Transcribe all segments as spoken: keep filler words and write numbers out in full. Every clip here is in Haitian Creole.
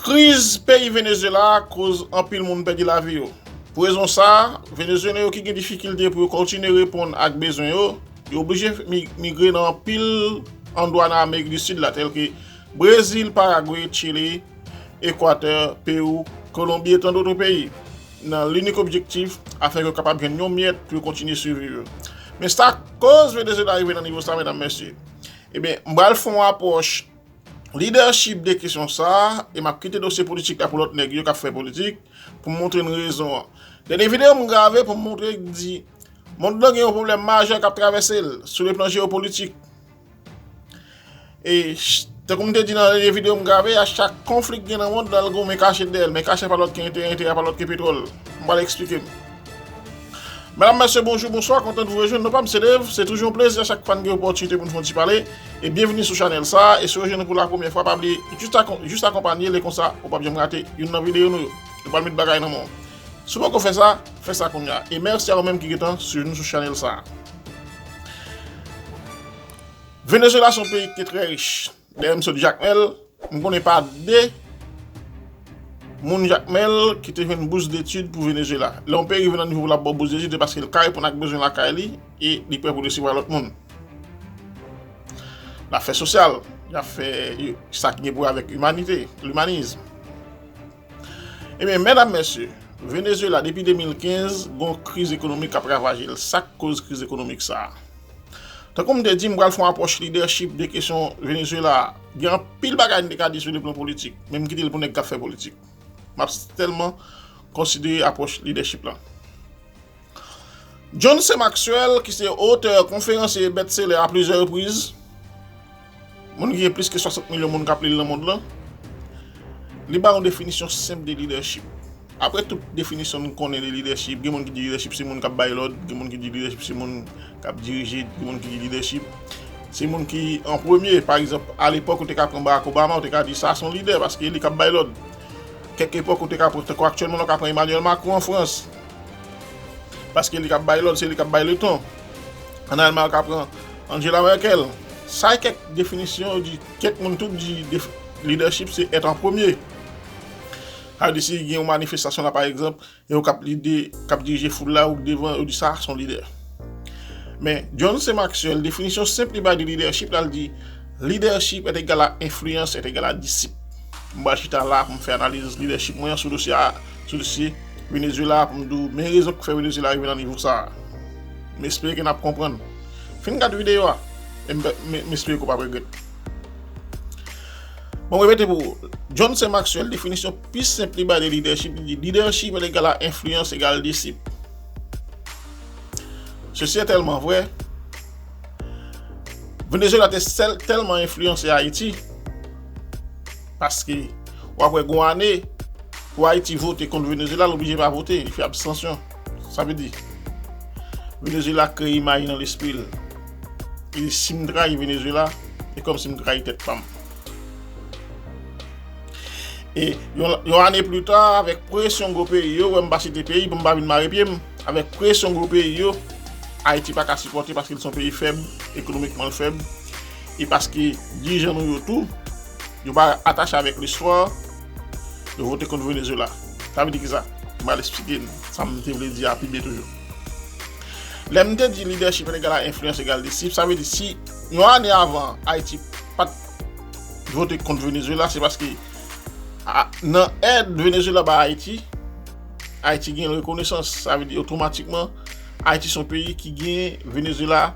Kriz peyi Venezuela koz anpil moun pèdi lavi yo. Pou rezon sa a, Venezuelyen yo ki gen difikilte pou yo kontinye reponn ak bezwen yo, yo oblije mi- migre nan anpil andwa nan Amerik di Sid la, tèlke Brezil, Paragwe, Chili, Ekwatè, Pewou, Kolonbi e tan dòt peyi, nan linik objektif afin ke yo kapab jwenn yon myèt pou yo kontinye siviv. Men sa k koz Venezuela rive nan nivo sa, medam, mesye. Ebyen, m pral fè yon apwòch lidèchip de kesyon sa a, e m ap kite dosye politik la pou lòt nèg yo k ap fè politik, pou m montre n rezon an. Dènye videyo m grave pou m montre di mond lan gen yon pwoblèm majè k ap travèse l sou le plan jewopolitik. E ch- tankou m te di nan dènye videyo m grave a, chak konfli k gen nan mond lan, l gen yon men kache dèyè l. Men kache pa lòt ke enterè, enterè pa lòt ke petwòl. M pral eksplike m. Medam, mesye, bonjou, bonswa, kontan de w rejwenn nou, pa m se Dave. Se toujou yon plezi a chak fwa n gen opòtinite pou n fè yon ti pale. E byenveni sou chanèl sa a. E si w rejwenn nou pou la premyè fwa, pa bliye jis akon- jis akonpanye l, konsa ou p ap janm rate youn nan videyo nou yo. Nou pral met bagay nan men w. Si w poko fè sa, fè sa kounye a. E mèsi a ou menm ki gentan swiv nou sou chanèl sa a. Venezuela se yon peyi ki te trè rich. Dayè m sot Jakmèl, m konnen pa de moun Jakmèl ki te jwenn bous detid pou Venezuela. Lè yon peyi rive nan nivo pou l ap ba w bous detid, se paske l ka reponn ak bezwen lakay li e li prè pou l resevwa lòt moun. L ap fè sosyal, l ap fè sa ki gen pou wè avèk imanite, limanis. Ebyen, medam, mesye, Venezuela depi de mil kenz, gon kriz ekonomik k ap ravaje l. Sa k koz kriz ekonomik sa a? Tankou m te di, m pral fè yon apwòch lidèchip de kesyon Venezuela a. Gen anpil bagay m te ka di sou le plan politik, men m kite l pou nèg k ap fè politik. M ap tèlman konsidere apwòch lidèchip la. John C. Maxwell, ki se otè, konferansye e bètselè a plizyè repriz, moun ki gen plis ke swasant milyon moun k ap li l nan mond lan, li ba yon definisyon senp de lidèchip. Apre tout definisyon n konnen de lidèchip, gen moun ki di lidèchip se moun k ap bay lòd, gen moun ki di lidèchip se moun k ap dirije, gen moun ki di lidèchip se moun ki an premye. Pa egzanp, alepòk, ou te ka pran Barack Obama, ou te ka di sa se yon lidè paske li k ap bay lòd. Kèk epòk, ou te ka pran, tankou aktyèlman, ou ka pran Emmanuel Macron an Frans. Paske li k ap bay lòd, se li k ap bay leton. Ann Almay, ou ka pran Angela Merkel. Sa e kèk definisyon yo di, kèk moun tou di def- lidèchip se èt an premye. Sa vle di, si gen yon manifestasyon la, pa egzanp, e ou k ap lide, k ap dirije foul la, ou k devan, yo di sa, se yon lidè. Men, John C. Maxwell, definisyon senp li bay de lidèchip la, l di, leadership est égal à influence est égal à disciple. M pral chita la pou m fè analiz lidèchip mwen an sou dosye a, sou dosye Venezuela, pou m di w men rezon ki fè Venezuela rive nan nivo sa a. M espere ke n ap konprann. Fin gad videyo a, e m, m, m espere ke w p ap regrèt. Bon, m repete pou ou. John C. Maxwell, definisyon pi senp li bay de lidèchip, li di, leadership est égal à influence égale disciple. Ceci est tellement vrai. Venezuela te sèl, tèlman enfliyanse Ayiti, paske w ap wè gon ane, pou Ayiti vote kont Venezuela, l oblije pa vote, li fè abstansyon. Sa vle di, Venezuela kreye imaj nan lespri l. Li di, si m trayi Venezuela, e kòmsi m trayi tèt pa m. E yon, yon ane pli ta, avèk presyon gwo peyi yo, wè m pa site peyi pou m pa vin mare pye m, avèk presyon gwo peyi yo, Ayiti pa ka sipòte paske l se yon peyi fèb, ekonomikman l fèb, e paske dirijan nou yo tou, yo pa atache avèk lespwa, yo vote kont Venezuela. Sa vle di kisa? M al eksplike n sa m te vle di a pi byen toujou. Lè m te di leadership égal à influence égal disciple, sa vle di si yon ane avan Ayiti pa t vote kont Venezuela, se paske a, nan èd Venezuela ba Ayiti, Ayiti gen rekonesans. Sa vle di otomatikman, Ayiti se yon peyi ki gen Venezuela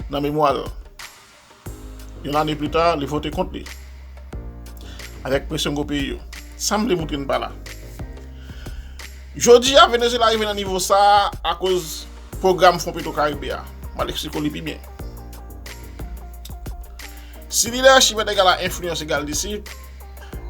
nan memwa l. Yon ane pli ta, li vote kont li. Avèk presyon gwo peyi yo. Sa m vle montre n pa la. Jodi a, Venezuela rive nan nivo sa a akoz pwogram Fon Petro Karibe a. M al eksplike w li pi byen. Si leadership est égal à influence égale disciple,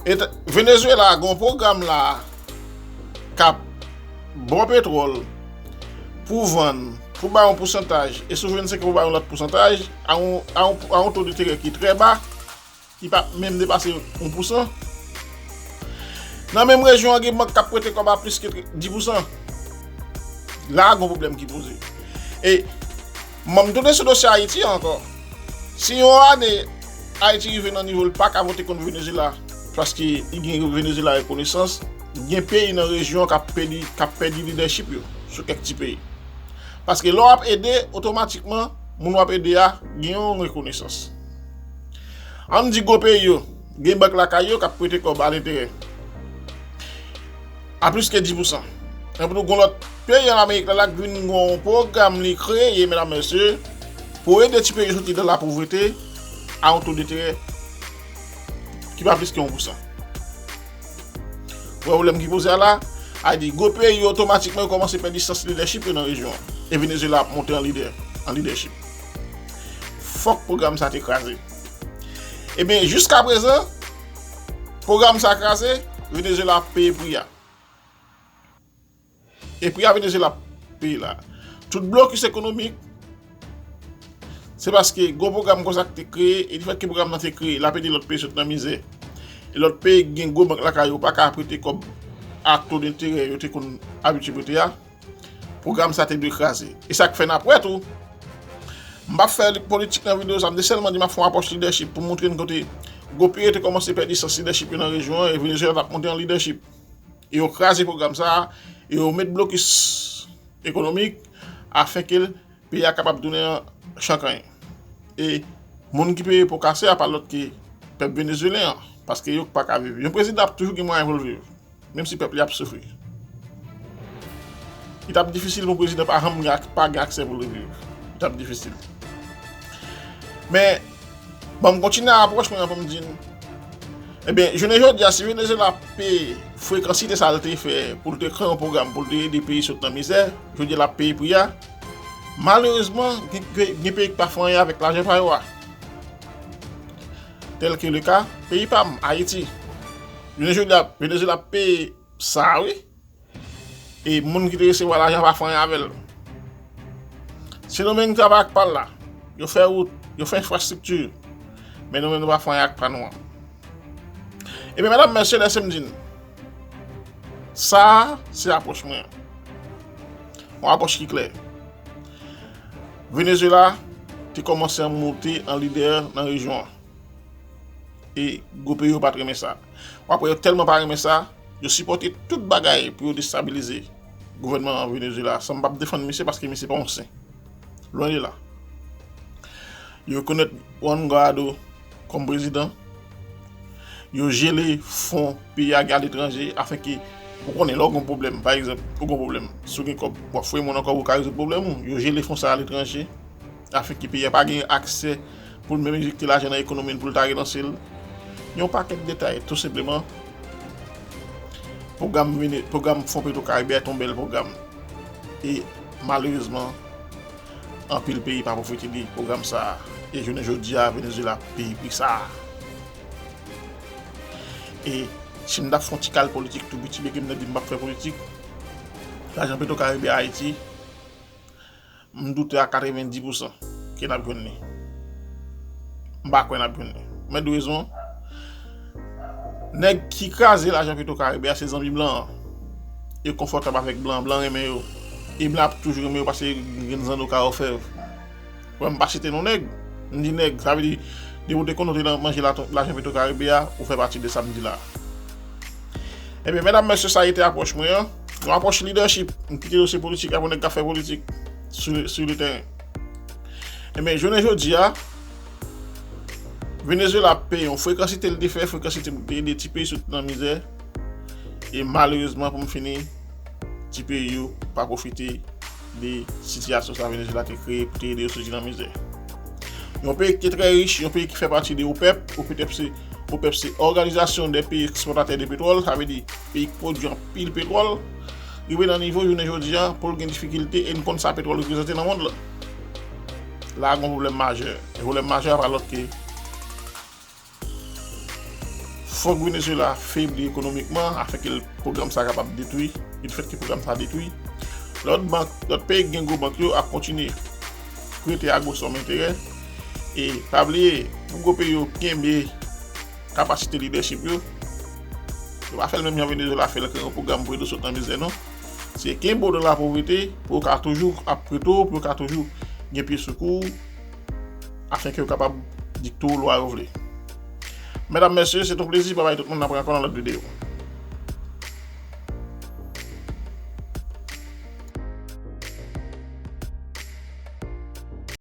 et Venezuela gon pwogram la k ap ba w petwòl pou vann, pou ba yon pousantaj, e sou vennsenk pou ba yon lòt pousantaj, a yon, a yon, a yon to de enterè ki trè ba, ki pa menm depase yon pousan. Nan menm rejyon an, gen bank k ap prete kòb a plis ke dis pousan. La a gon pwoblèm ki poze. E m ap tounen sou dosye Ayiti an ankò. Si yon ane Ayiti rive nan nivo l pa ka vote kont Venezuela, paske li gen Venezuela rekonesans, gen peyi nan rejyon k ap pèdi, k ap pèdi lidèchip yo sou kèk ti peyi. Paske lè w ap ede, otomatikman, moun w ap ede a gen yon rekonesans. Ann di gwo peyi yo, gen bank lakay yo k ap prete kòb a lenterè a plis ke dis pousan. Epi tou, gon lòt peyi an Amerik la, la k vin gon pwogram li kreye, medam, mesye, pou ede ti peyi yo soti nan lapovrete a yon to denterè ki pa plis ke yon pousan. Ou wè pwoblèm ki poze a la? A di, gwo peyi yo otomatikman yo kòmanse pèdi sans lidèchip yo nan rejyon an. E Venezuela ap monte an lidè, an lidèchip. Fòk pwogram sa te kraze. Ebyen, jiskaprezan, pwogram sa kraze, Venezuela ap peye pri a. E pri a Venezuela ap peye la. Tout blokis ekonomik, se paske gwo pwogram konsa ki te kreye, e difèt ke pwogram nan te kreye, l ap ede lòt peyi sot nan mizè. E lòt peyi ki gen gwo bank lakay yo pa ka prete kòb ak to denterè yo te konn abitye prete a. Pwogram sa te dwe kraze. E sa k fè n ap wè tou, m p ap fè politik nan videyo sa, m te sèlman di m ap fè yon apwòch lidèchip pou montre n kote gwo peyi yo te kòmanse pèdi sans lidèchip yo nan rejyon an, e Venezuela t ap monte an lidèchip. E yo kraze pwogram sa a, e yo met blokis ekonomik afenke peyi a kapab tounen an chankanyen. E moun ki peye po kase a pa lòt ke pèp venezuelyen an, paske yo pa ka viv. Yon prezidan ap toujou gen mwayen pou l viv, menm si pèp li ap soufri. Li t ap difisil pou prezidan pa janm gen ak-, pa gen aksè pou l viv. Li t ap difisil. Men, ban m kontinye apwòch mwen an pou m di n, ebyen, jounen jodi a, si Venezuela peye frekansite sa l te fè pou l te kreye yon pwogram pou l te ede peyi sot nan mizè, jodi a l ap peye pri a. Malerezman, gen, gen, gen peyi ki pa fè anyen avèk lajan pa yo a. Tèl ke le ka, peyi pa m, Ayiti. Jounen jodi a, Venezuela peye sa, wi. E moun ki te resevwa lajan pa fè anyen avè l. Sendomeng travay ak pa l la. Yo fè wout, yo fè enfrastrikti. Men nou menm nou pa fè anyen ak pa nou an. Ebyen, medam, mesye, lèse m di n, sa a, se apwòch mwen an. Yon apwòch ki klè. Venezuela te kòmanse an moute an lidè nan rejyon an. E gwo peyi yo pa t renmen sa. W ap wè yo tèlman pa renmen sa, yo sipòte tout bagay pou yo destabilize gouvènman Venezuela. San m p ap defann misye paske misye pa yon sen. Lwen de la. Yo rekonèt Juan Guaido kòm prezidan. Yo jele fon peyi a gen aletranje afenke, ou konnen, lè w gen yon pwoblèm, pa egzanp, ou gen yon pwoblèm, si w gen kòb, w ap voye moun nan kòb ou ka rezoud pwoblèm ou. Yo jele fon sa a aletranje afenke peyi a pa gen aksè pou l menm enjekte lajan nan ekonomi l pou l ta relanse l. Yon pakèt detay, tou senpleman. Pwogram Vene-, pwogram Fon Petro Karibe a te yon bèl pwogram. E malerezman, anpil peyi pa pwofite de pwogram sa a. E jounen jodi a, Venezuela peye pri sa a. E si m t ap fè yon ti kal politik tou piti, byen ke m te di m p ap fè politik, lajan Petro Karibe Ayiti, m doute a katrevenndis pousan ke n ap jwenn li. M pa kwè n ap jwenn li. Mèt rezon, nèg ki kraze lajan Petro Karibe a se zanmi blan an. Yo konfòtab avèk blan, blan renmen yo. E blan ap toujou renmen yo paske gen zanno ka ofèv. Wè, m pa site non nèg. M di nèg, sa vle di, depi w te konnen w te nan manje laton-, lajan Petro Karibe a, ou fè pati de sa m di la. Ebyen, medam, mesye, sa a te apwòch mwen an. Yon apwòch lidèchip. M kite dosye politik a pou nèg k ap fè politik sou, sou le teren. Ebyen, jounen jodi a, Venezuela ap peye yon frekansite l te fè, frekansite pou te ede ti peyi soti nan mizè. E malerezman, pou m fini, ti peyi yo pa pwofite de sitiyasyon sa Venezuela te kreye pou te ede yo soti nan mizè. Yon peyi ki te trè rich, yon peyi ki fè pati de OPEP, OPEP se, OPEP se Organisation des Pays Exportateurs de Pétrole, sa vle di peyi ki pwodui anpil petwòl, rive nan nivo jounen jodi a pou l gen difikilte e n konn sa petwòl reprezante nan mond lan. La a gen yon pwoblèm majè. E pwoblèm majè a pa lòt ke fòk Venezuela febli ekonomikman afin ke pwogram sa kapab detwi. E di fèt ke pwogram sa detwi, lòt bank, lòt peyi ki gen gwo bank yo ap kontinye prete a gwo sòm enterè. E pa bliye, pou gwo peyi yo kenbe kapasite lidèchip yo, yo pa fè l menm jan Venezuela fè l, kreye yon pwogram pou ede w sot nan mizè, non. Se kenbe w nan lapovrete pou yo ka toujou ap prete w, pou yo ka toujou gen pye sou kou w, afin ke yo kapab dikte w lwa yo vle. Medam, mesye, se ton plezi pa bay tout moun, n ap rankont nan lòt videyo.